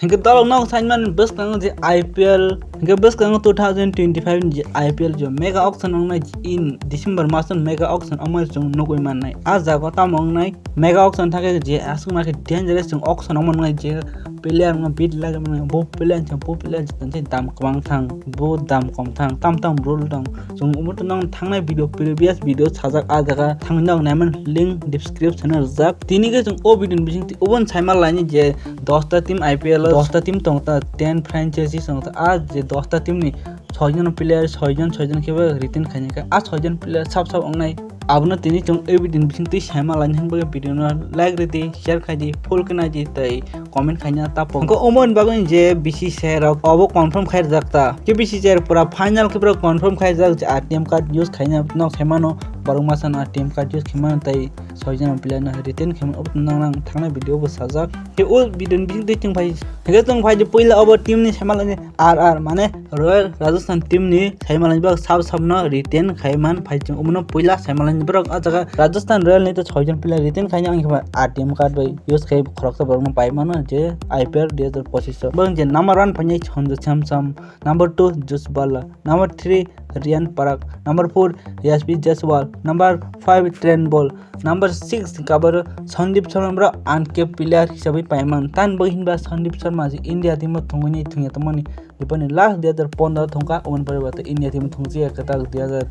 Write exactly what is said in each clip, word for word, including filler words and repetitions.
Hinkhe dolok nok saimani bwskango je I P L, hinkhe bwskango two thousand twenty-five ni je I P L je mega auction wngnai in December maso mega auction wngnai chwng nugui mannai. A jaga tamo wngnai mega auction thangkhe je aswk ma khe dangerous chwng auction wngmani je player no bid lagwi mano, bo player chwng bo player chwng dam kwbang thang, bo dam kom thang, tam tam rule dong. Chwng omo to nang thangnai video, previous video sajak a jaga thangwi nang naiman link description o rijak. Tini khe chwng o video ni bising twi obon saima laini je dosta team I P L o, dosta team tong ta, ten franchise tong ta, a je dosta team ni soijon player, soijon, soijon khe bo retain khaina khe, a soijon player sab sab wngnai. Abono tini chwng o video ni bising twi saima laini hwnba video no like ridi, share khaidi, full khe naidi tei comment khaina tapo. Hwnkhe omo ni bagwi je B C C I rok obo confirm khai rijak ta. Khe B C C I pura final khe borok confirm khai rijak je R T M card use khaina nok saimano, borok masa no R T M card use khaimano tei soijon player no retain khaimano, obo nang nang thangnai video bo sajak. Khe o video ni bising twi chwng phai, hwnkhe chwng phai je puila obo team ni saima laini R R mane Royal Rajasthan team ni saima laini borok sab sab no retain khaiman phai chwng omo no puila saima laini borok a jaga Rajasthan Royal ni to soijon player retain khaina ang khe R T M card bai use khai khoroksa borok no pai mano je I P L dui hajar pochisho. Borok je number one phainai Sanju Samson, number two Josh Butler, number three Ryan Parag, number four Yashasvi Jaiswal, number five Trent Boult, number six kabaro Sandeep Sharma borok uncapped player hisabwi paiman. Tan bo hinba Sandeep Sharma je India team o thwngwi thwngya tongmani. Bipani last dui hajar pondro thongkha, oboni pore bo India team thongchiya kwtal dui hajar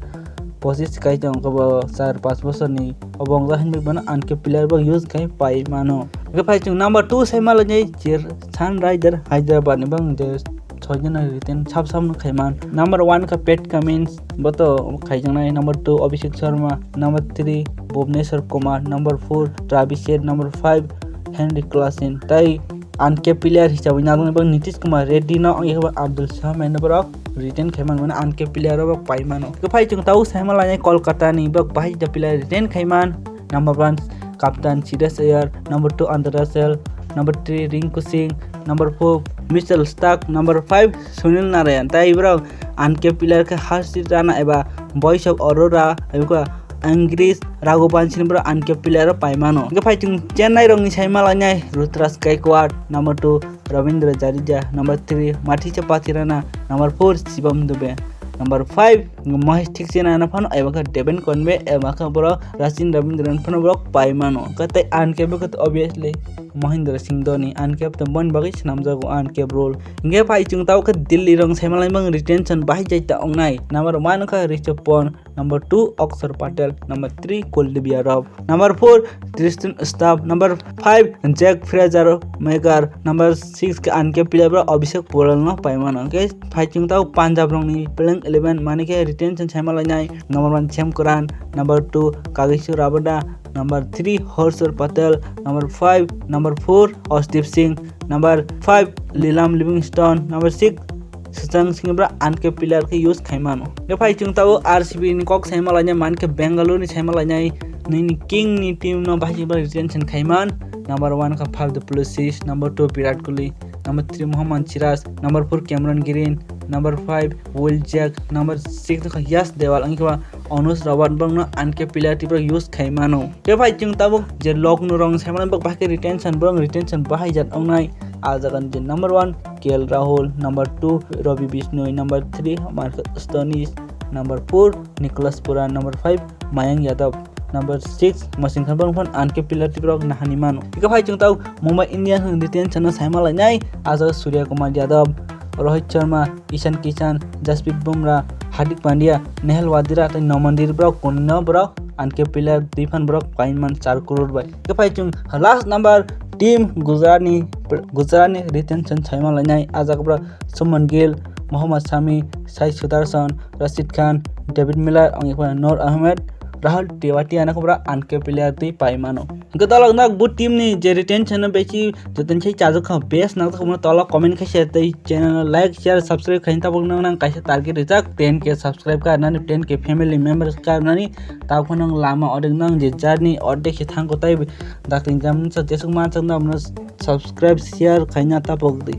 pochis kai tong khe bo char panch bosorni obo wngjak hinwi bono uncapped player bo use khai pai mano. Hwnkhe phai chwng number two saima lainai je Sunrisers Hyderabad ni bang je soijon retain sab sab no khaiman. Number one kha Pat Cummins, bo to khaijaknai. Number two Abhishek Sharma, number three Bhuvneshwar Kumar, number four Travis Head, number five Henrik Klaasen. Tai uncapped player hisabwi nangjaknai bo Nitish Kumar Reddy no, wngya khe bo Abdul Samad no borok retain khaiman, mane uncapped player rok pai mano. Hwnkhe phai chwng tabuk saima lainai Kolkata ni borok bahai da player retain khaiman. Number one Captain Shreyas Iyer, number two Andre Russell, number three Rinku Singh, number four Mitchell Starc, number five Sunil Narine. Tai borok uncapped player khe Harshit Rana eba Voice of Aurora, eba Angreesh Raghuvanshi ni borok uncapped player rok pai mano. Hwnkhe phai chwng Chennai rok ni saima lainai Ruturaj Gaikwad, number two Ravindra Jadeja, number three Mahesh Pathirana, number four Shivam Dube, number five Mahesh Theekshana no phano eba khe Devon Conway eba khe borok Rachin Ravindra no phano borok pai mano. Hwnkhe tei uncapped khe obviously Mahendra Singh Dhoni, uncapped to boni bagwi swnamjago uncapped rule. Hwnkhe phai chwng tabuk khe Delhi rok saima lainai bang retention bahai jai ta wngnai. Number one kha Rishabh Pant, number two Akshar Patel, number three Kuldeep Yadav, number four Tristan Stubbs, number five Jack Fraser Maguire, number six khe uncapped player borok Abhishek Poral no pai mano. Hwnkhe phai chwng tabuk Punjab rok ni playing eleven mane khe retention saima lainai. Number one Sam Curran, number two Kagiso Rabada, number three Harshal Patel, number five, number four Arshdeep Singh, number five Liam Livingstone, number six Sushant Singh borok uncapped player khe use khai mano. Hwnkhe phai chwng tabuk R C B ni kok saima lainai, mane khe Bengaluru ni saima lainai, nini king ni team no bahai chwng retention khai man. Number one kha Faf du Plessis, number two Virat Kohli, number three Mohammad Siraj, number four Cameron Green, number five Will Jack, number six kha Yash Dewal, wngkhe ba Anuj Rooman borokno uncapped player twibo use khai mano. Tei phai chwng tabuk je Lucknow rok saimano, bok bahai khe retention, borok retention bahai jat wngnai. A jaga ni je number one K L Rahul, number two Ravi Bishnoi, number three Marcus Stoinis, number four Nicholas Pooran, number five Mayank Yadav, number six Mohsin Khan, borok phano uncapped player twibo rok nahani mano. Tei phai chwng tabuk Mumbai Indians ni retention no saima lainai, a jaga Surya Kumar Yadav, Rohit Sharma, Ishan Kishan, Jasprit Bumrah, Hardik Pandya, Nehal Wadira tei Noman Diri borok kunino borok uncapped player twi phan borok paimani char crore bai. Hwnkhe phai chwng last number team Gujarat ni, Gujarat ni retention saima lainai, a jaga borok Shubman Gill, Mohammad Shami, Sai Sudarshan, Rashid Khan, David Miller, wngkha Noor Ahmed, Rahul Tewatia no borok uncapped player twi pai mano. Hwnkhe dalok nok bo team ni je retention no besi jotono sai chajak kha best nangjakmano tolo comment khaisa tei channel no like, share, subscribe khaina tabuk nang nang kaisa target rijak ten K subscribe karnani, ten K family members karnani, tabuk phano lama ordek nang je journey ordek se thango tai dakti jam sa jesuk mansak nang subscribe share khaina tabuk di.